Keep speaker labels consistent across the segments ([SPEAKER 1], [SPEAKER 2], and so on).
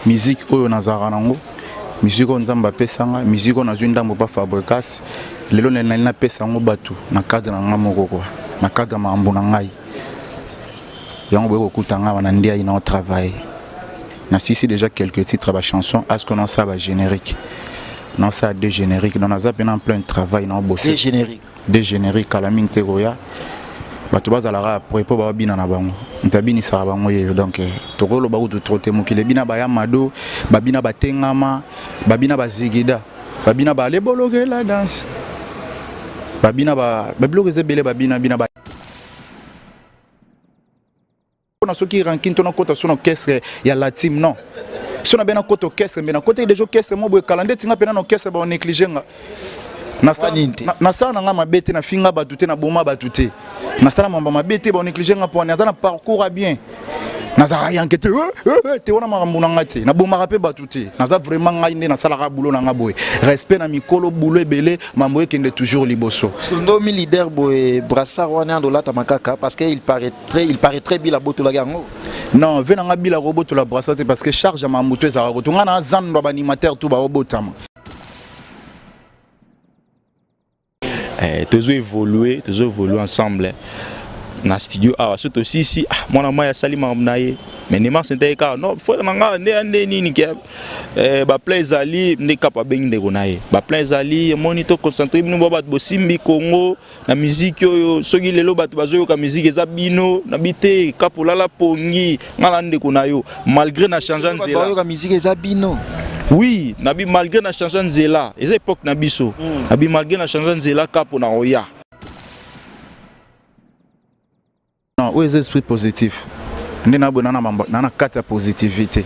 [SPEAKER 1] Musique oyo nazalaka nango, musique oyo Nzambe apesa nga, musique oyo nazwi ndambo pa Fabregas, lelo nalingi napesa yango bato na cadre na nga moko quoi, na cadre ya makambo na ngai. Yango boye kokuta nga wana ndiayi na travailler. Nasisi déjà quelques titres ba chansons, à ce qu'on ça ba générique. Non ça deux génériques, donc naza pena en plein travail na bosser.
[SPEAKER 2] Deux génériques.
[SPEAKER 1] Deux génériques kala mingi te koya. Bato bazalaka après mpo babina na bango, moto abinisaka bango yeyo. Donc tokoloba kutu trop te, mokili ebina baya mado, babina batengama, babina bazigida, babina balebolokela danse, babina babiloko eza ebele, babina bina ba na soki rankine to nakota so na orchestre ya la team non. So na be nakota orchestre, mbe nakotaki deja orchestre mo boye kala ndeti nga mpena na orchestre baonéglige nga. Nasala na nga mabe te, nafinga bato te, naboma bato te, nasala mambo mabe te, baonéglige nga mpo naza na parcours ya bien. Nazalaka yanke te te wana makambo na nga te, nabomaka mpe bato te, naza vraiment ngai nde nasalaka boulot na nga boye, respect na mikolo, boulot ebele, mambo ekende toujours liboso.
[SPEAKER 2] Ndomi leader boye, brassard wana andolata makaka parce que il paraît très bien botolaki yango.
[SPEAKER 1] Non, ve nanga bila kobotola brassard te, parce que charge ya makambo to ezalaka koto nga na zando ya baanimateur tu baobotama.
[SPEAKER 3] Tozo évoluer, tozo évoluer ensemble na studio awa. So tosisi, ah, mwana mai asali makambo na ye, mais Neymar Sente kaka non, frère na nga nde nde nini ke baplan ezali nde kapa abengi ndeko na ye, baplan ezali emoni toconcentre bino bo bato bosimbi Congo na musique oyo. Soki lelo bato bazoyoka musique eza bino na bi te kapa olala pongi nga na ndeko na yo malgré na change nzela.
[SPEAKER 2] Bayoka musique eza bino.
[SPEAKER 3] Oui, nabi malgré na change nzela, eza époque na biso. Nabi malgré na change nzela, kapo na oya.
[SPEAKER 1] Non, oyo eza esprit positif nde naboye na na kati ya positivité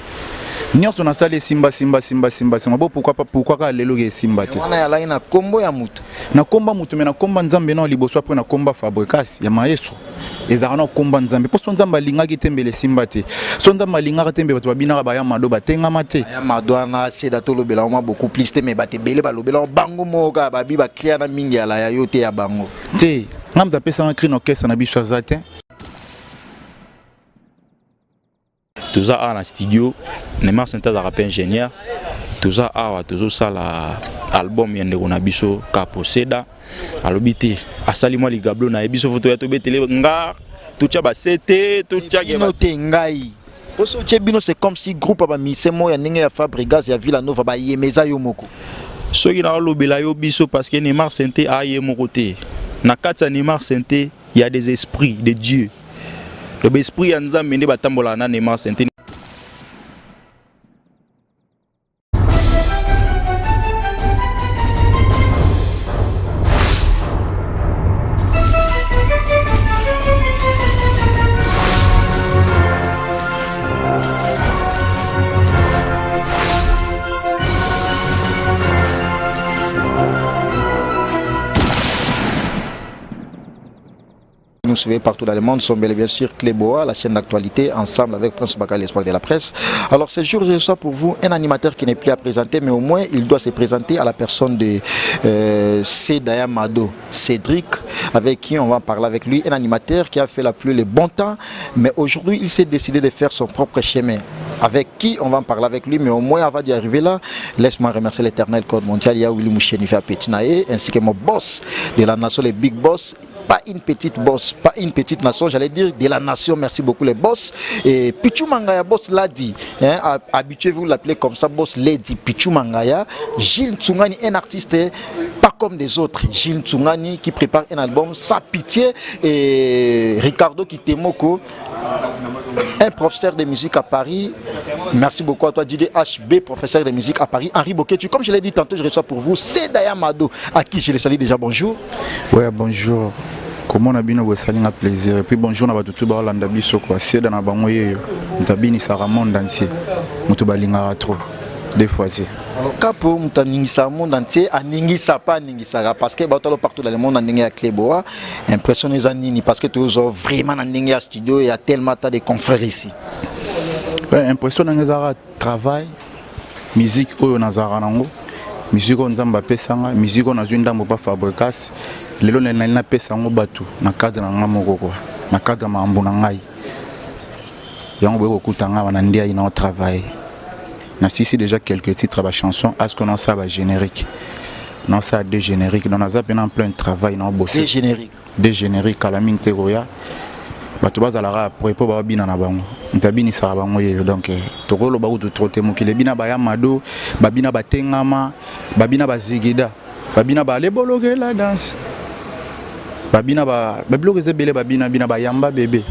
[SPEAKER 1] nyonso nasali esimba simba simba simba simba bo pourquoi pas, pourquoi kaka lelo ke esimba te?
[SPEAKER 2] Wana yalaki na kombo ya mutu.
[SPEAKER 1] Na komba mutu, me na komba Nzambe na liboso, apres na komba Fabregas ya maestro. Ezalaka na komba Nzambe, mpo so Nzambe alingaki te mbele esimba te, so Nzambe alingaka te mbe bato babinaka baya mado batengama te.
[SPEAKER 2] Ya mado wana seda tolobela mwa beaucoup plus te, mais bato ebele balobela bango moko kaka babi bacri na mingi yala ya yo te ya bango.
[SPEAKER 1] Te, nga moto apesanga cri na orchestre na biso aza te.
[SPEAKER 3] Toza awa na studio, Neymar Sente azalaka mpe ingénieur. Toza awa tozosala album ya ndeko na biso Kapo Seda. Alobi te asali mwa ligablo na ye, biso fo toya tobetele nga, totya basete, totya
[SPEAKER 2] bino te ngai poso otie bino. C'est comme si groupe ya bamise moko ya ndenge ya Fabregas ya Villa Nova bayema eza yo moko.
[SPEAKER 3] Soki naolobela yo biso, parce que Neymar Sente aye moko te. Na kati ya Neymar Sente ya des esprits de Dieu, loba esprit ya Nzambe nde batambolaka na Neymar Sente.
[SPEAKER 2] Nous suivez partout dans le monde, sommes bel et bien sûr Cléboa, la chaîne d'actualité, ensemble avec Prince Bakali, l'espoir de la presse. Alors ce jour, je reçois pour vous un animateur qui n'est plus à présenter, mais au moins il doit se présenter à la personne de Cédaya Mado, Cédric, avec qui on va parler avec lui, un animateur qui a fait la pluie le bon temps, mais aujourd'hui il s'est décidé de faire son propre chemin. Avec qui on va en parler avec lui, mais au moins avant d'y arriver là, laisse-moi remercier l'éternel code mondial, Yahweh Mouchenifa Petinae, ainsi que mon boss de la nation, les big boss, pas une petite boss, pas une petite nation, j'allais dire de la nation. Merci beaucoup les boss. Et Pichou Mangaya, boss l'a dit, hein, habituez-vous l'appeler comme ça, boss Lady Pichou Mangaya. Gilles Tsungani, un artiste pas comme des autres. Gilles Tsungani qui prépare un album sans pitié. Et Ricardo Kitemoko, un professeur de musique à Paris. Merci beaucoup à toi, Didier HB, professeur de musique à Paris. Henri Boketu, comme je l'ai dit tantôt, je reçois pour vous Cédaya Mado, à qui je le salue déjà. Bonjour.
[SPEAKER 1] Ouais, bonjour. Comment on a bien un plaisir. Et puis bonjour, na batutu ba landa biso quoi. Céda na bango yeyo. Mutabini sara monde entier. Mutu balingaka trop. Des fois c'est.
[SPEAKER 2] Alors Kapo, mutu aningisa monde entier, aningisa pas aningisaka parce que batalo partout dans le monde ndenge ya Cléboa, impression eza nini parce que tozo vraiment na ndenge ya studio, il y a tellement tas de confrères ici.
[SPEAKER 1] Ouais, impression na ngeza travail, musique oyo nazalaka nango, musique oyo Nzambe apesanga, musique oyo nazwi ndambo pa Fabregas, lelo nali napesa yango bato na cadre na nga moko quoi, na cadre ya makambo na ngai. Yango boye kokuta nga wana ndiayi na travailler. Nasilisi déjà quelques titres ya bachanson, aske nasala bagénérique, nasala deux génériques. Donc naza mpena en plein travail, naobose
[SPEAKER 2] Deux génériques.
[SPEAKER 1] Deux génériques, kala mingi te koya. Bato bazalaka après mpo babina na bango, moto abinisaka bango yeyo. Donc tokoloba kutu trop te. Mokili ebina, baya mado babina, batengama babina, bazigida babina, balebolokela danse babina, babiloko eza ebele, babina bina, bayamba bebe.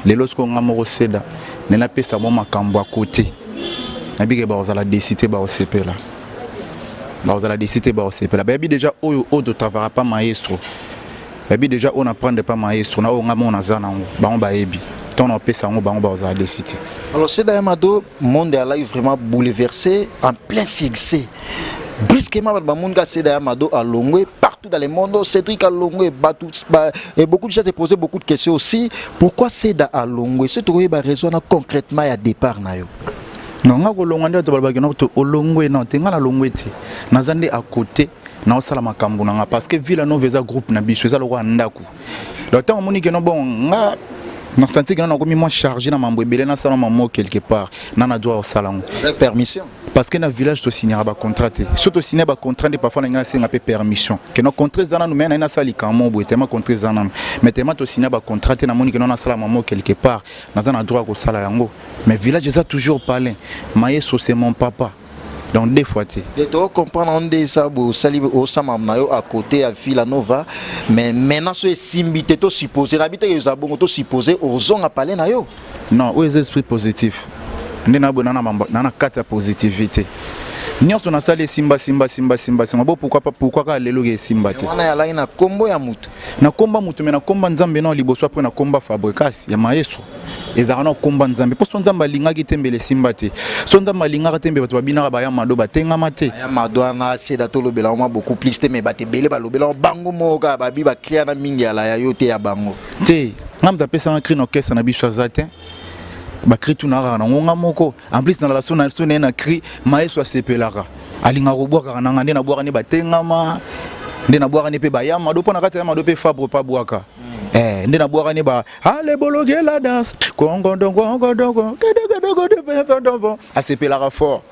[SPEAKER 1] Lelo sikoyo nga moko Seda nde napesa mwa makambo ya kote, nabike bakozala déçus te, bakosepela, bakozala déçus te, bakosepela. Bayebi déjà oyo oyo totravaka pa maestro, bayebi déjà oyo na prendre pa maestro na oyo nga moko naza nango. Bango bayebi ntango na kopesa yango, bango bakozala déçus te.
[SPEAKER 2] Alors Seda Yamado, monde alaki vraiment bouleversé, en plein succès. Brusquement, bato bamoni kaka Seda Yamado alongwe partout dans le monde. Cédric alongwe, bato et beaucoup de gens se posaient beaucoup de questions aussi. Pourquoi Seda alongwe? Soki tokoyeba raison na concrètement ya départ na yo.
[SPEAKER 1] Non, nga kolongwa nde bato balobaki no to olongwe. Non te, nga nalongwe te, naza nde à côté, naosala makambo na nga, parce que Villa Nova eza groupe na biso, eza lokola ndako. Donc ntango omoni ke no, bon, nga na senti ke no nakomi mwa chargé na mambo ebele, nasala mamo quelque part na droit kosala yango.
[SPEAKER 2] Avec permission.
[SPEAKER 1] Parce que na village tosignaka bacontrat te. So tosigne bacontrat nde parfois na ngai nasenga mpe permission ke no contrat eza nanu, mais naye nasala likambo boye tema contrat eza nanu. Mais tema tosigne bacontrat te, namoni ke no nasala mamo quelque part, naza na droit ya kosala yango. Mais village eza toujours palin, maestro c'est mon papa, donc deux fois te.
[SPEAKER 2] Et to comprendre nde eza bosali osama na yo à côté ya Villa Nova, mais maintenant so esimbi te, to supposer na bi te eza bongo, to supposer ozonga palais na yo.
[SPEAKER 1] Non, oyo eza esprit positif nde naboye na kati ya positivité nyonso nasali esimba, simba, simba, simba, simba. Bo pourquoi pas, pourquoi kaka lelo ke esimba te?
[SPEAKER 2] Wana yalaki na kombo ya mutu.
[SPEAKER 1] Na komba mutu, me na komba Nzambe na liboso, après na komba Fabregas ya maestro. Ezalaka na komba Nzambe, mpo so Nzambe alingaki te, mbele esimba te. So Nzambe alingaka te, mbe bato babinaka baya mado batengama te.
[SPEAKER 2] Ya Mado wana, Seda, tolobela mwa beaucoup plus te, mais bato ebele balobela bango moko kaka babi bacri na mingi yala ya yo te, ya bango.
[SPEAKER 1] Te, nga moto apesanga cri na orchestre na biso aza te. Bacri tuna kaka nango nga moko. En plus nalala so na so na ye na cri, maestro asepelaka, alingaka kobwakaka nanga nde nabwaka nde batengama, nde nabwaka nde mpe bayamado, mpo na kati ya yamado mpe Fabre mpe abwaka. Nde nabwaka nde ba ale bologela danse kongodongongodongo kedekedekodepepedongo, asepelaka fort,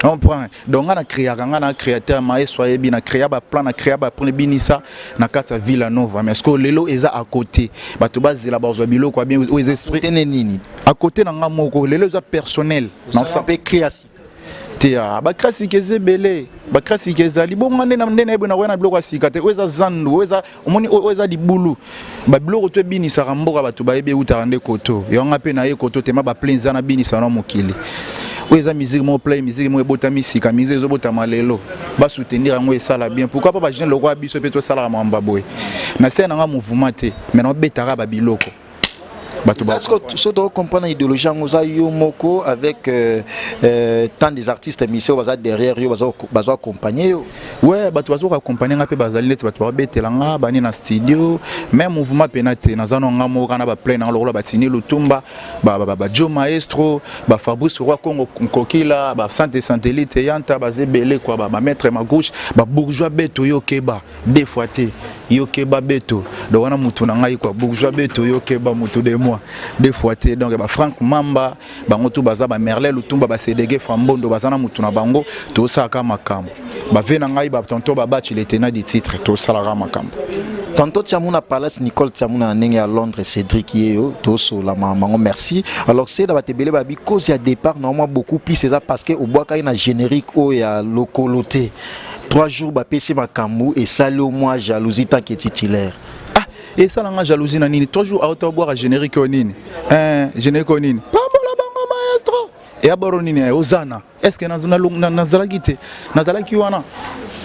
[SPEAKER 1] comprend. Donc nga na créaka, nga na créateur, maestro ayebi na créa baplan, na créa baplan ebinisa na kati ya Villa Nova. Mais ce que lelo eza à côté, bato bazela, bazwa biloko ya bien. Oyo eza esprit.
[SPEAKER 2] Tene nini?
[SPEAKER 1] À côté na nga moko, lelo eza personnel.
[SPEAKER 2] Osala mpe cri ya sika?
[SPEAKER 1] Te, bacri ya sika eza ebele, bacri ya sika ezali bonga nde nde nayebi nakoya na biloko ya sika te. Oyo eza zandu, oyo eza omoni, oyo eza libulu, babiloko to ebinisaka mboka, bato bayebi eutaka nde koto yango. Mpe naye koto tema baplein eza nabinisa na mokili. Oyo eza musique moko play, musique moko ebotami sika, musique ezobotama lelo, basoutenir yango, esala bien. Pourquoi pas bajeune lokola biso mpe tosalaka makambo ya boye? Na se nanga mouvement te, mais naobetaka babiloko bato.
[SPEAKER 2] So tocomprendre idéologie yango oza yo moko avec tant des artistes musiciens baza derrière yo, bazo accompagner yo.
[SPEAKER 1] Ouais, bato bazo accompagner nga mpe bazali neti bato babetela nga bani na studio, mais mouvement pena te. Naza no nga moko kana baplein nanga lokola batini Lutumba, bajo maestro, bafabrice Roi Congo Nkokila, basante Santelite Yanta, baza ebele kua, bamaître Magouche, babourgeois beto yo keba, deux fois te yo keba beto. Donc wana mutu na ngai quoi, bourgeois beto yo keba, mutu de moi, deux fois te. Donc ba Frank Mamba, bango tu baza, ba Merlin Lutumba, ba Cdg Fambondo, baza na mutu na bango. Tosalaka makambo bave na ngai, batonto babaci le tenant du titre, tosalaka makambo.
[SPEAKER 2] Tantôt Tiamuna Palace, Nicole Tiamuna na ndenge ya Londres, Cédric yeyo tosola mango, merci. Alors c'est na bato ebele babi cause ya départ na moi beaucoup plus eza parce que obwakaki na générique oyo ya lokolo te, 3 jours bapesi makambo esali au moins jalousie tant que titulaire.
[SPEAKER 1] Ah, esalanga jalousie na nini? 3 jours auta obwaka générique oyo nini? Générique oyo nini? Pambola bango maestro eya boro nini ozana. Est ce que nazalaki te? Nazalaki wana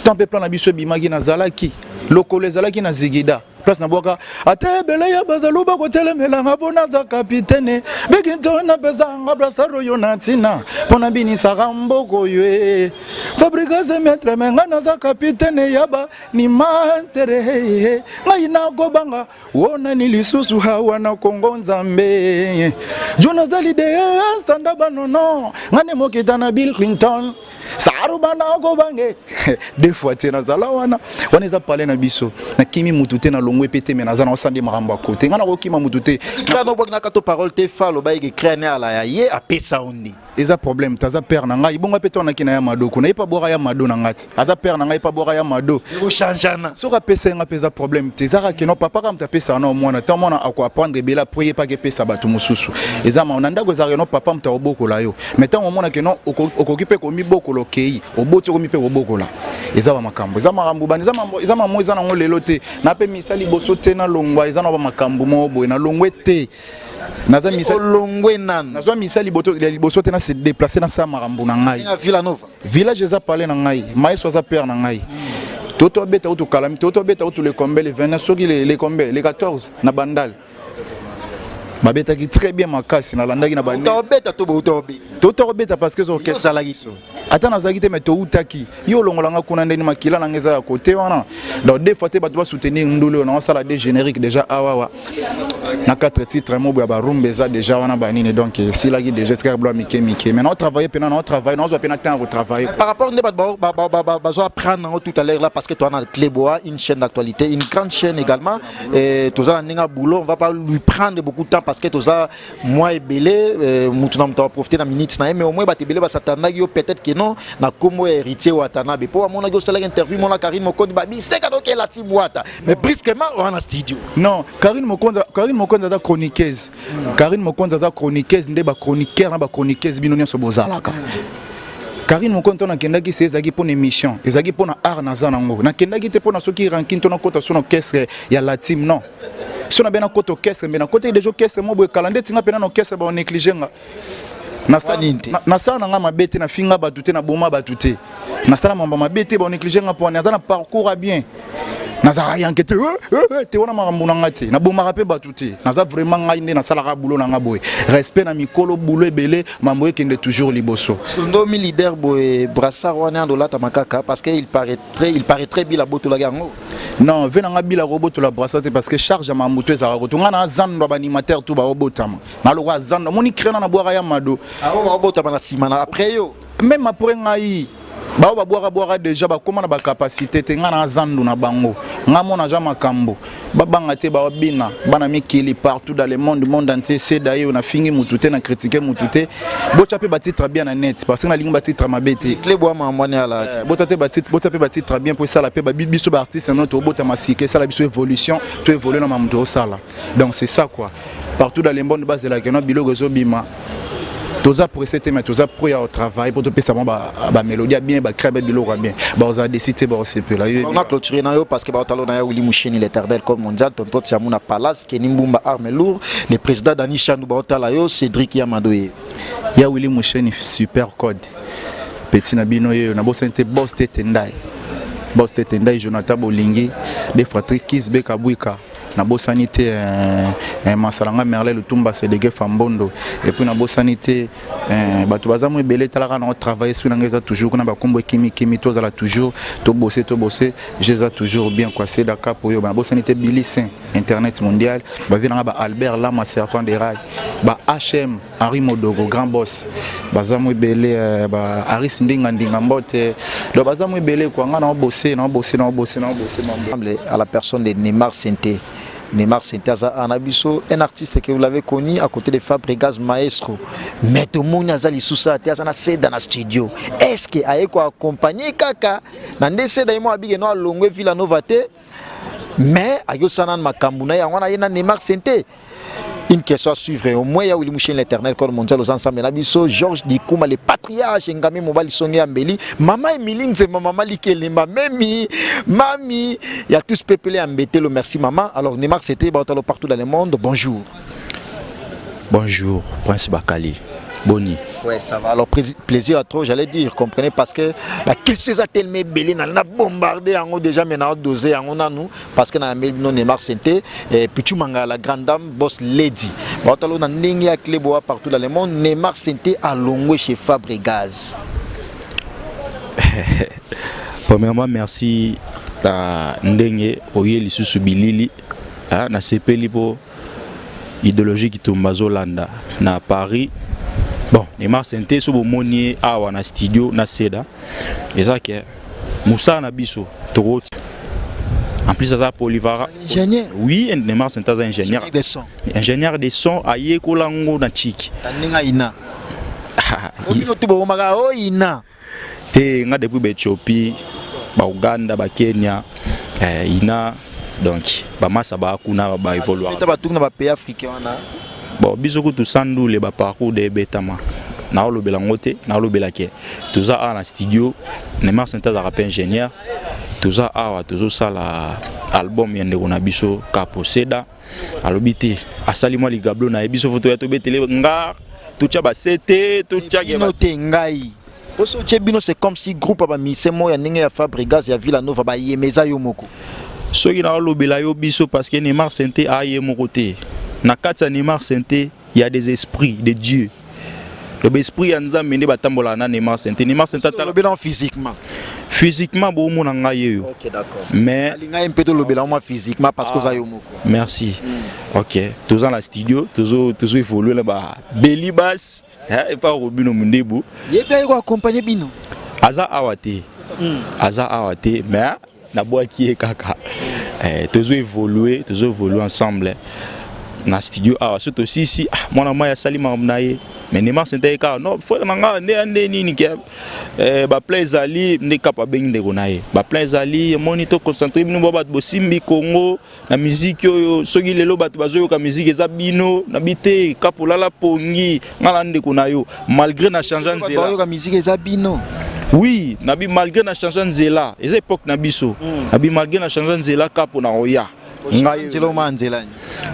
[SPEAKER 1] tant mpe plan na biso ebimaki, nazalaki lokolo ezalaki na zigida place nabwaka ata ebele ya bazalu bakotelemelanga mpo naza kapitene bekinto napesanga blasar oyo na ntina mpo nabinisaka mboka oyo e Fabregas maître, me ngai naza kapitene ya banimantere. Ngai nakobanga wonani lisusu hawa na Kongo Nzambe jo nazali de sanda banono ngai nde mokita na Bill Clinton. Sarubanda okobange deux fois te nazala wana. Wana eza palais na biso. Nakimi mutu te, nalongwe pe te, mais naza na osande makambo ya kote. Nga nakokima mutu te.
[SPEAKER 2] Kra no bwaki na kato parole te fa aloba eke kra ne ala ya ye apesa yo nde.
[SPEAKER 1] Eza problème te, aza père na ngai. Bongo pe to naki na ya mado kuna. Ye pa bwaka ya mado na ngati. Aza père na ngai pa bwaka ya mado.
[SPEAKER 2] Ekochangeana.
[SPEAKER 1] Soki apesa ye nga mpe eza problème te. Ezaka ke no papa kaka moto apesaka na mwana. Ntango mwana ako apprendre ebele après ye paka epesa bato mosusu. Eza ma na ndako ezalaka no papa moto akobokola yo. Mais ntango omona ke no okoki mpe komibokola okei. Oboti okomi mpe kobokola. Eza ba makambo. Eza makambo bani. Eza mambo, eza mambo eza nango lelo te. Na pe misa liboso te na longwa eza na ba makambo moko boye na longwe te. Naza misa
[SPEAKER 2] olongwe nanu.
[SPEAKER 1] Nazwa misa liboso ya liboso te na se déplacer na sa makambo na ngai.
[SPEAKER 2] Na Villa Nova.
[SPEAKER 1] Village eza palais na ngai. Maestro aza père na ngai. Toto beta utu kalami, toto beta utu le combe le 29 soki le combe le 14 na Bandal. Babetaki très bien makasi nalandaki na ba.
[SPEAKER 2] Beta to bouta obeta.
[SPEAKER 1] Toto beta parce que zo orchestre.
[SPEAKER 2] Ozalaki te.
[SPEAKER 1] Ata nazalaki te mais toutaki. Yo olongola nga kuna ndeni makila na nga eza ya côté wana. Donc deux fois te bato ba soutenir ndule na osala des génériques déjà awawa. Na 4 titres mobo ya ba rumba eza déjà wana ba nini donc esilaki déjà etikaka biloko ya mike mike. Mais na travailler pena na travailler na ozwa pena temps ya kotravailler.
[SPEAKER 2] Par rapport nde bato bazo apprendre yango tout à l'heure là parce que toi na Cléboa, une chaîne d'actualité, une grande chaîne également. Et toza na ndenge ya boulot, on va pas lui prendre beaucoup de temps parce que toza moi ebele mutu na mutu a profiter na minute na ye, mais au moins bato ebele basatandaki yo peut-être que non na kombo ya héritier Watanabe po amonaki osalaki interview mona Karine Mokonzi ba biseka donc elati bwata mais brusquement wana studio.
[SPEAKER 1] Non, Karine Mokonzi, Karine Mokonzi aza chroniqueuse. Karine Mokonzi aza chroniqueuse nde ba chroniqueur na ba chroniqueuse bino nyonso bozalaka. Karine Mokonzi to nakendaki se ezalaki pona émission, ezalaki pona art naza nango. Nakendaki te pona soki ranking to nakota so na orchestre ya la team non. So na bena kota orchestre mais nakota déjà orchestre mo boye kala ndeti nga pena na orchestre ba négliger nga. Nasala na nga mabe te, nafinga bato te, naboma bato te. Nasala mambo mabe te, ba négliger nga pona naza na parcours ya bien. Nazalaka yanke te, te wana makambo na nga te. Nabomaka pe bato te. Naza vraiment ngai nde nasalaka boulot na nga boye. Respect na mikolo, boulot ebele, mambo ekende toujours liboso.
[SPEAKER 2] Ndomi leader boye brassard wana andolata makaka parce que il paraît très bien la botolaki yango.
[SPEAKER 1] Non, ve nanga bila kobotola brassard te parce que charge ya mambo to ezalaka koto. Nga na zando ba animateur tout ba obotama. Na lokwa zando moni krena na bwaka ya mado.
[SPEAKER 2] Ah ba obotama na sima na après yo.
[SPEAKER 1] Même après ngai bao babwaka bwaka déjà bakóma na bacapacité te. Nga na zandu na bango, nga mona ja makambo babanga te, babina bana mikili partout dans le monde, monde entier. Se d'ailleurs nafingi mutu te, na critiquer mutu te. Botya mpe batitre bien na net parce que nalingi batitre mabe te.
[SPEAKER 2] Cléboa mambo ala.
[SPEAKER 1] Botya te batitre, botya mpe batitre bien mpo esala mpe biso baartiste nano tobotama sika, esala biso évolution, to évolue na makambo tosala. Donc c'est ça quoi, partout dans le monde bazelaka no biloko ezobima. Toza pressé te mais toza pro ya travail po topesa bango bamélodie ya bien, bacrée ba biloko ya bien, bazala desi te, baosepela.
[SPEAKER 2] On a clôturé na yo parce que baotalo na yo Willy Moucheni, l'éternel comme mondial, tonton Tiamuna Palace, Kenny Mbumba arme lourd, le président Dani Chandou baotala yo Cédric Yamadoye.
[SPEAKER 1] Ya Willy Moucheni super code petit na bino yeyo nabosani te, boss te tendai, boss te tendai, Jonathan Bolingi de fratrie Kisbe Kabwika. Nabosani te masala nga Merle Lutumba Cédric Fambondo. Et puis nabosani te bato baza mo ebele etalaka na travail, esprit na ngai eza toujours kuna, bakombo ekimi kimi, tozala toujours tobose tobose, eza toujours bien quoi. C'est Dakar oyo nabosani te Billy Saint internet mondial, bavi nanga ba Albert Lama serpent de rail, ba HM Henri Modogo grand boss, baza mo ebele, ba Aris Ndinga Ndinga mbote. Donc baza mo ebele quoi. Nga na bosser, na bosser, na bosser, na bosser mambo.
[SPEAKER 2] À la personne de Neymar Synthé. Neymar Synthé aza Anabiso, un artiste que vous l'avez connu à côté de Fabregas Maestro. Mais tout le monde aza lisusu te, aza na seda na studio. Est-ce que aye ko accompagner kaka na nde seda ye mo abike no alongwe Villa Nova te, mais ayosana na makambo na yango na ye na Neymar Synthé? Une question à suivre. Au moins, il y a Willy Mouchen, l'éternel corps mondial aux ensemble. Nabiso, Georges Dikouma, le patriarche, Ngame Mobali Songe Ambeli, Mama Emiline, c'est ma maman Likelema, Memi, Mami, il y a tous peuplé Ambetelo, merci maman. Alors, Neymar, c'était partout dans le monde. Bonjour.
[SPEAKER 3] Bonjour, Prince Bakali. Boni.
[SPEAKER 2] Ouais, ça va. Alors, plaisir à trop, j'allais dire, comprenez, parce que la question est tellement belle, on a bombardé en haut déjà, mais on a dosé en haut, nous, parce que dans la Neymar Synthé, et puis tu manga la grande dame, boss lady. Bon, on a Ndenge Cléboa partout dans le monde, Neymar Synthé a longwe chez Fabregas.
[SPEAKER 3] Premièrement, merci à Ndenge, Oye Lisusu Bilili, hein, na sepeli po idéologie qui tombe Zolanda na Paris. Bon, Neymar Sente, so bomoni ye awa na studio na seda, eza ke mosala na biso tokoti. En plus aza polyvalent.
[SPEAKER 2] Ingénieur.
[SPEAKER 3] Oui, Neymar Sente aza ingénieur
[SPEAKER 2] de son.
[SPEAKER 3] Ingénieur de son, ayekola ngo na chiki.
[SPEAKER 2] Ndenge ina obino tu bokomaka o ina.
[SPEAKER 3] Te, nga depuis baÉthiopie, baUganda, baKenya, ina donc bamasa baa kuna baévoluaka.
[SPEAKER 2] Beta batungi na bapays africain wana.
[SPEAKER 3] Bon, biso kutu sandule baparcours de ebetama, naolobela yango te. Naolobela ke toza awa na studio, Neymar Sente azalaka mpe ingénieur. Toza awa, tozosala album ya ndeko na biso Kapo Seda. Alobi te, asali mwa ligablo na ye, biso fo toya tobetele nga, totya basete, totyake.
[SPEAKER 2] Bino te, ngai poso otie bino, c'est comme si groupe ya bamise moko ya ndenge ya Fabregas ya Villa Nova bayema, eza yo moko.
[SPEAKER 3] Soki naolobela yo biso, parce que Neymar Sente aye moko te. Na kati ya Neymar Sente ya des esprits de Dieu, donc baesprit ya Nzambe nde batambolaka na Neymar Sente. Neymar Sente atala.
[SPEAKER 2] Olobela physiquement.
[SPEAKER 3] Physiquement bomona ngai yeyo.
[SPEAKER 2] Ok, d'accord.
[SPEAKER 3] Mais
[SPEAKER 2] alinga ye mpe tolobela mwa physiquement parce que oza yo moko.
[SPEAKER 3] Merci. Ok, toza na studio, tozo évolue na ba beli bas epa Robino Mundebu.
[SPEAKER 2] Ye mpe aye koaccompagne bino?
[SPEAKER 3] Aza awa te, aza awa te, mais nabwaki ye kaka. Tozo évolue, tozo évolue ensemble na studio awa. So tosisi, ah, mwana mai asali makambo na ye, mais Neymar Sente ye kaka non, frère na nga nde nde nini ke baplan ezali nde kapa abengi ndeko na ye, baplan ezali, emoni toconcentre bino ba bato bosimbi Congo na miziki oyo. Soki lelo bato bazoyoka miziki, eza bino na bi te. Kapa olala pongi, nga na ndeko na yo, malgré na change nzela.
[SPEAKER 2] Bayoka miziki eza bino.
[SPEAKER 3] Oui, nabi malgré na change nzela, eza époque na biso. Nabi malgré na change nzela, kapo na oya
[SPEAKER 2] ngai nzela oma nzela.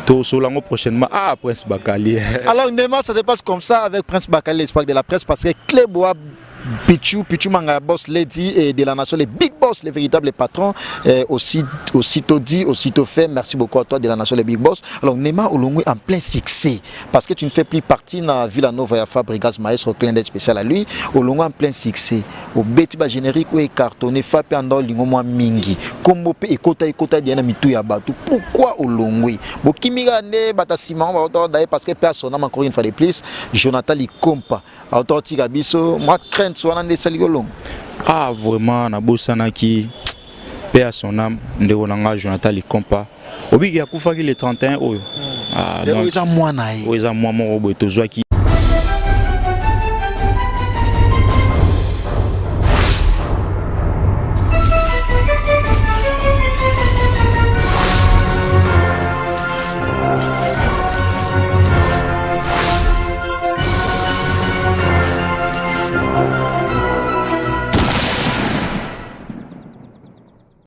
[SPEAKER 3] Tosola yango prochainement. Ah, Prince Bakali.
[SPEAKER 2] Alors Neymar, ça se passe comme ça avec Prince Bakali, l'espoir de la presse, parce que Cléboa Pichu, Pichu Manga, boss lady et de la nation, les big boss, les véritables patrons, aussi, aussitôt dit, aussitôt fait. Merci beaucoup à toi de la nation, les big boss. Alors Neymar olongwe en plein succès, parce que tu ne fais plus partie de la Villa Nova ya Fabregas Maestro, clin d'œil spécial à lui. Olongwe en plein succès. Obeti ba générique ou cartonné, Fape ando lingo mwa mingi. Kombo pe ekota ekota diana mitu ya batu. Pourquoi olongwe? Bokimiga nde bata sima ba auto d'ailleurs parce que personne encore une fois de plus, Jonathan Likompa autotika biso mwa crainte wana nde esali kolonga.
[SPEAKER 3] Ah, vraiment nabosanaki, paix à son âme, ndeko na nga Jonathan Likompa obiki akufaki le 31 oyo.
[SPEAKER 2] Ah, donc eza mwana ye.
[SPEAKER 3] Oyo eza mwa moko boye tozwaki.